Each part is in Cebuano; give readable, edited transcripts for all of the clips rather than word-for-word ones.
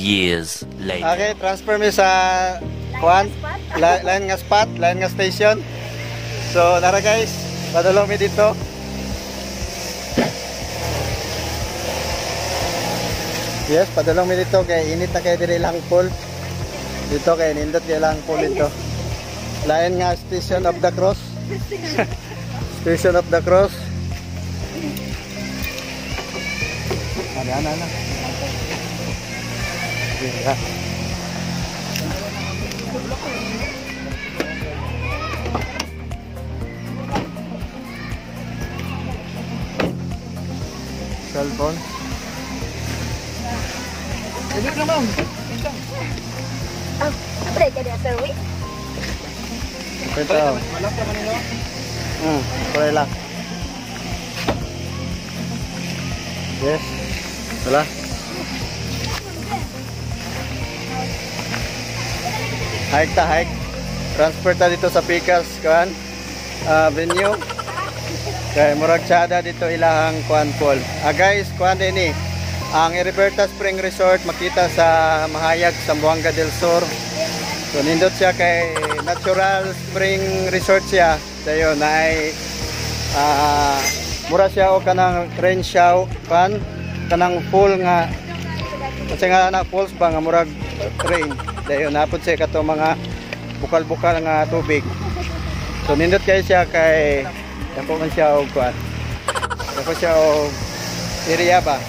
Years later. Okay, transfer mi sa kuan, line nga spot, line nga station. So, nara guys, padulong mi dito. Yes, padulong mi dito kay init na kay diri lang pool. Dito kay nindot kay lang pool dito. Line nga Station of the Cross. Station of the Cross. Ana ana ana. Okay, ha. Cellphone. Edit na ma'am. Ah, pre ka diya, sir. Wait. Okay, tao. Malak naman nino. Pare lang. Yes. Wala. Hike ta, hike. Transfer ta dito sa Pikas kuan venue. Kay murag tsada dito ilahang kuan pool. Ah guys, kuan din ni. Ang Heriberta Spring Resort makita sa Mahayag, Zamboanga del Sur. So nindot siya kay natural spring resort siya. Dayon ay mura siya og kanang rain shower kan kanang pool nga kasi nga na pools ba nga murag rain. Dayon napod siya kato mga bukal-bukal nga tubig. So nindot kay siya kay dako man siya og kuan. Dako siya og area ba.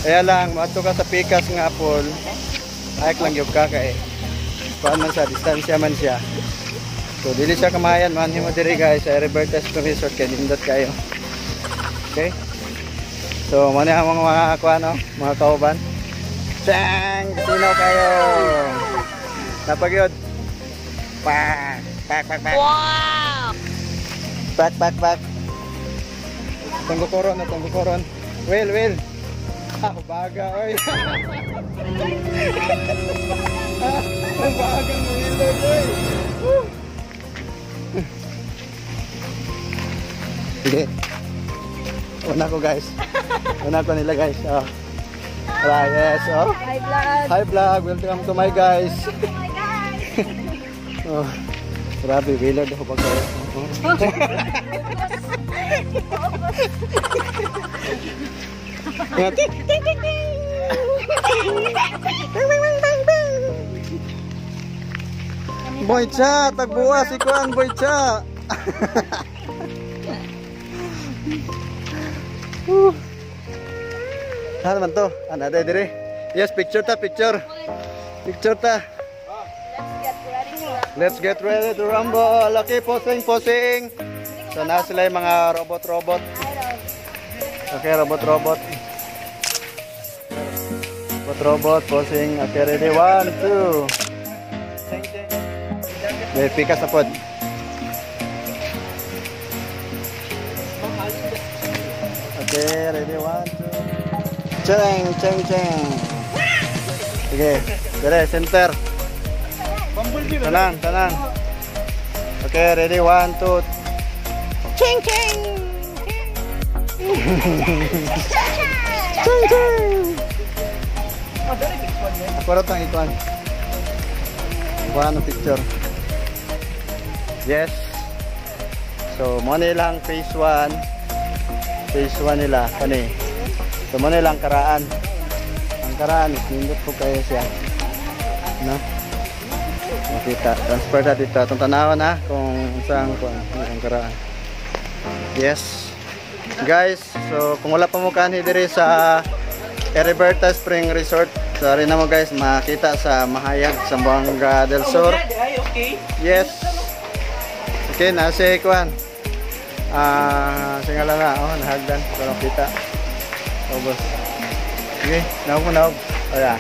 Kaya lang moadto ka sa Pikas nga pool, hike lang gyud ka kay kuan man siya, distansya man siya. So dili siya kamayan man himo diri guys sa Heriberta Spring Resort kay nindot kayo. Okay? So mo ni ang mga kuan no, mga kauban. Chang, sino kayo? Napagyod. Pak, pak, pak, pak. Wow! Pak, pak, pak. Tunggu koron, tunggu koron. Will, will. Ah, baga, oy. Ah, baga ng wheeler, oy. Woo. Sige. Una ko, guys. Una ko nila, guys. Oh. Right, yes, oh. Hi vlog. Hi vlog, welcome to my guys. Hi guys. Oh, grabe, wheeler daw ba kayo? Oh. Ting, ting, ting, ting. Bang, bang, bang, bang, bang. Boy cha, tagbuwa si Kuan, boy cha. Ano man to? Ano dire? Yes, picture ta, picture. Picture ta. Let's get ready to rumble. Okay, posing, posing. So na sila yung mga robot-robot. Okay, robot-robot. Robot-robot, posing. Okay, ready? 1, 2. May pikas na pod. Okay, ready? 1, 2. Cheng, cheng, cheng. Okay, dire, center. Tanang, tanang. Okay, ready? 1, 2. Cheng, cheng. Cheng, cheng. Ako raw itong ikuan. Ikuan ang picture. Yes. So, mo nilang phase 1. Phase 1 nila. Kani. So, mo nilang karaan. Ang karaan is nindot po kayo siya. No? Makita. Transfer na dito. Itong tanawan ha. Kung saan kung ang karaan. Yes. Guys, so kung wala pa mo kanhi diri sa Heriberta Spring Resort, so rin na mo guys, makita sa Mahayag, Zamboanga del Sur. Yes. Okay, nasa kuan. Singala na, oh, nahagdan pero kita. Ubos. Okay, naog mo naog. Wala.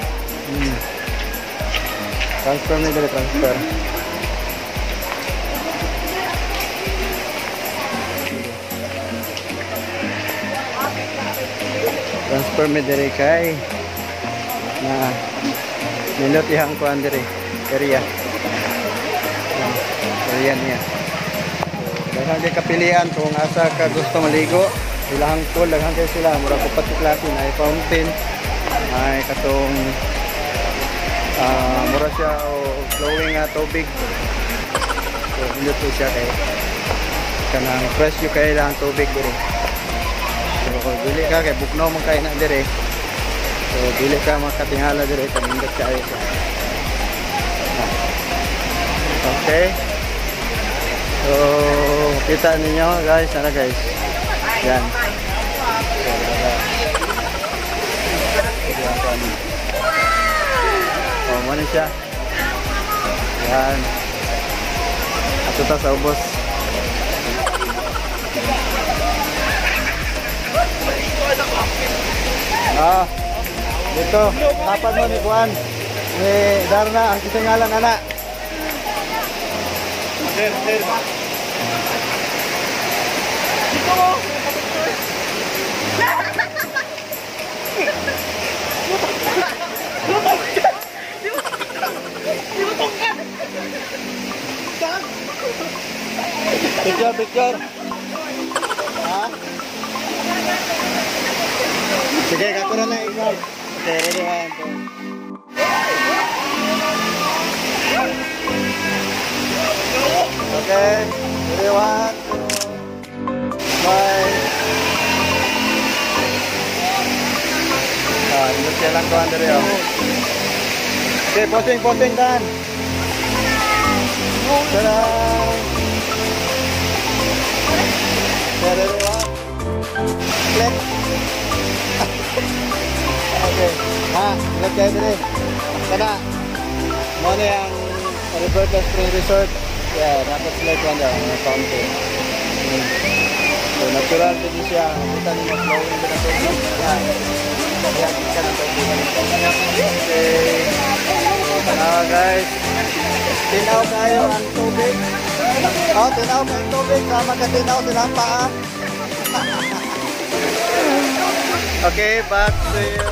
Transfer ni diri, transfer. Transfer mi diri kay na nindot ihang kuan diri area. Area niya. Daghan kay kapilian kung asa ka gusto maligo. Ilahang pool, daghan kay sila murag upat ka klase, na fountain, ay katong Mura siya o flowing nga tubig. So nindot po siya kay kanang fresh yung kailangan tubig diri. So dili ka kay bugnaw man kay na diri. So dili ka makatingala diri kay nindot kaayo siya. Okay. So kita ninyo guys, ana guys. Yan. Oh, mo ni siya. Yan. Ato ta sa ubos. Ah, dito, tapan mo ni Juan. Ni Darna, ang kisingalan ana. Sir, sir. Picture, picture. Ha? Sige, kakura na ikaw. Okay, ready, one, two. Okay, ready, one, two. Bye. Ah, indot siya lang kuhan diri, oh. Okay, posing, posing, dan. Tada! Okay, ready, one. Click. Okay. Ha, ingat kayo diri. Kana. Mo ni ang Roberta Spring Resort. Yeah, dapat sila kuan daw, mga fountain. So natural din siya. Kita ninyo flowing din ang tubig. Yan. Yan, kita ng tubig. Okay. Tanawa guys. Tinaw kayo ang tubig. Oh, tinaw kayo ang tubig. Sama ka tinaw silang paa. Okay, back to you.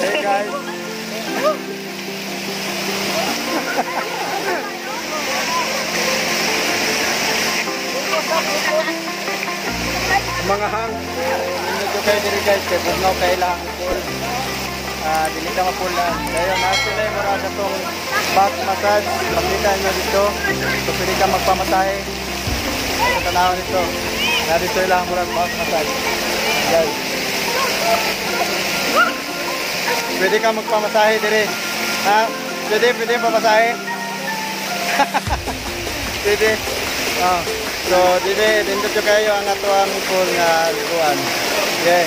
Hey guys. Mga hang, medyo kayo diri guys, kay bugnaw kailangan pool. Dili ka mapulan. Dayon na sila yung mura sa tong back massage. Makita nyo dito. So pwede ka magpamasahe. Tanaw nito. Na dito ilang mura back massage. Guys. Pwede ka magpamasahe diri. Ha? Pwede pamasahe? Pwede. Oh. So dili nindot jud kayo ang atoang pool nga liguan. Okay.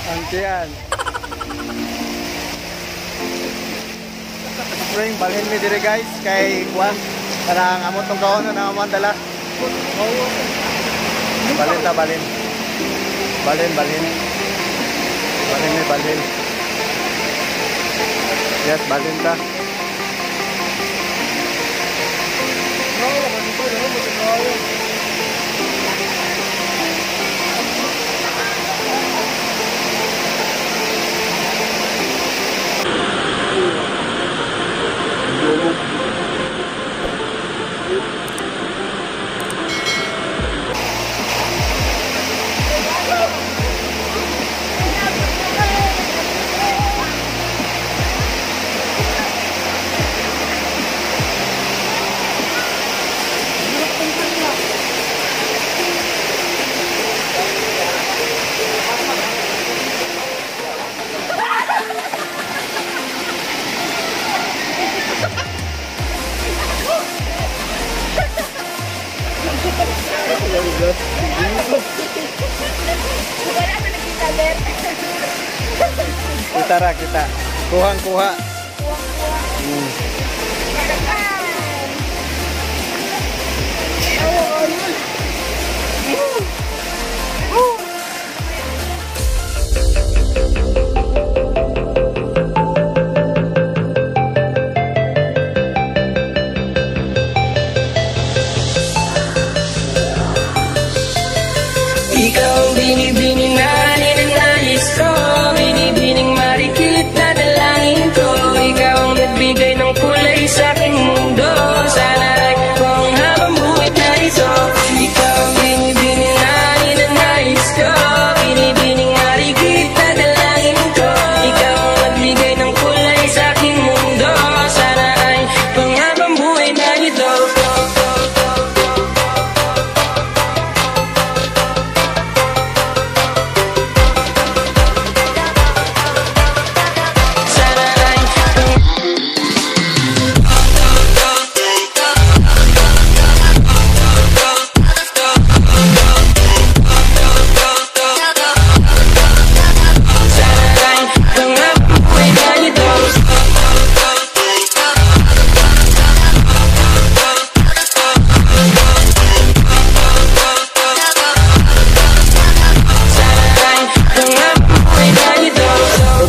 Ang tiyan. Spring, balhin mi dire guys kay kuan kanang amot tong kaon na among dala. Balhin ta balhin. Balhin balhin. Balhin mi balhin. Yes, balhin ta. Kita ra kita. Kuhang kuha. Ikaw ang binibini na ninanais ko, binibining marikit na dalangin ko. Ikaw ang nagbigay ng kulay sa aking mundo. Sana ay kung habang buhay na ito. Ikaw ang binibini na ninanais ko, binibining marikit na dalangin ko. Ikaw ang nagbigay ng kulay sa aking mundo. Sana ay panghabang buhay na ito.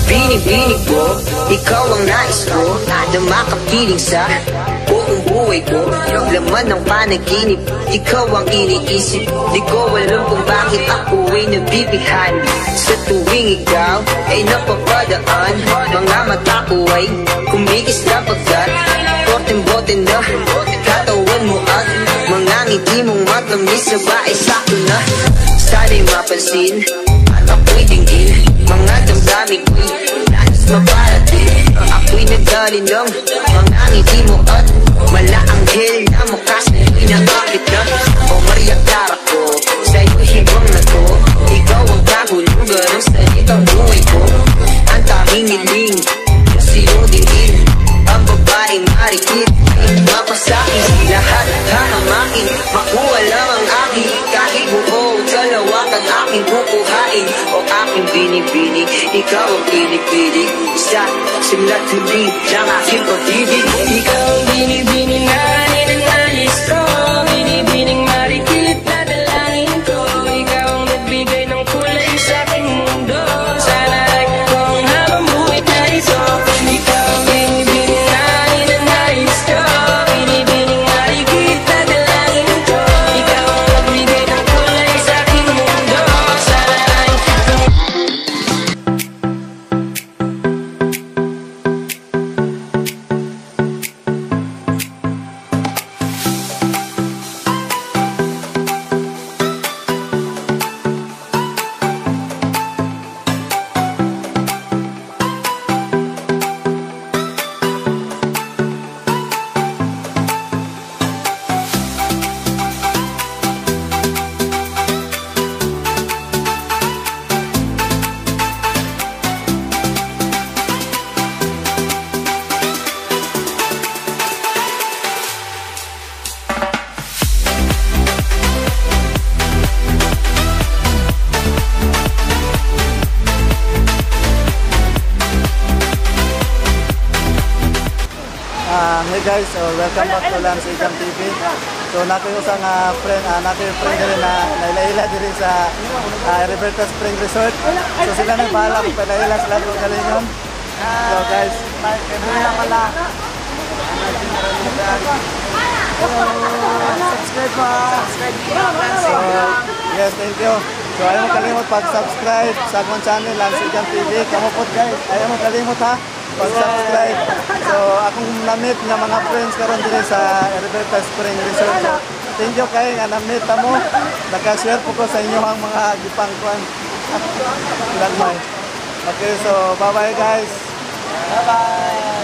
Binibining ko, ikaw ang nais ko na makapiling sa buong buhay ko. Laman ng panaginip, ikaw ang iniisip. Di ko alam kung bakit ako ay nabibihan. Sa tuwing ikaw ay napapadaan, mga mata ko ay kumikis na pagkat korteng-bote na katawan mo at mga ngiti mong matamis sa bae sakto na. Sana'y mapansin at ako'y dinggin, mga damdamin ko'y nais maparating. Ako'y nadali ng mga ngiti mo at malaanghel na mukha sa'yo'y naakit na. O Maria Clara ko, sa'yo'y hibang na to. Ikaw ang kahulugan ng salitang buhay ko. Ang tanging hiling sa iyong dinggin, ang babaeng marikit ay mapasakin. Lahat hahamakin, makuha lang ang akin. Kahit buo, kalawakan aking kukuhain. O aking binibini, ikaw ang pinipili. Sa simula't huli ng aking pag-ibig. Ikaw ang binibini na ninanais ko, binibining marikit na dalangin ko. Ikaw ang nagbigay ng kulay sa aking mundo. Sana ay kung habang buhay na ito. Ikaw ang binibini na ninanais ko, binibining marikit na dalangin ko. Ikaw ang nagbigay ng kulay sa aking mundo. Sana ay kung guys. So welcome back to Lance Igam TV. So naa koy usa nga friend, naa koy friend diri na naila-ila diri sa Heriberto Spring Resort. So sila na bahala kung paila-ila sila kung galingon. So guys, Kaya pala. Subscribe pa. Subscribe. So, yes, thank you. So ayaw mo kalimot pag-subscribe sa akong channel, Lance Igam TV. Kamo po guys, ayaw mo kalimot ha, pag-subscribe. So akong na-meet nga mga friends karon diri sa Heriberto Spring Resort. So, thank you kay nga na-meet mo. Naka-share po ko sa inyo ang mga gipangkuan. Gagmay. Okay, so bye-bye guys. Bye-bye.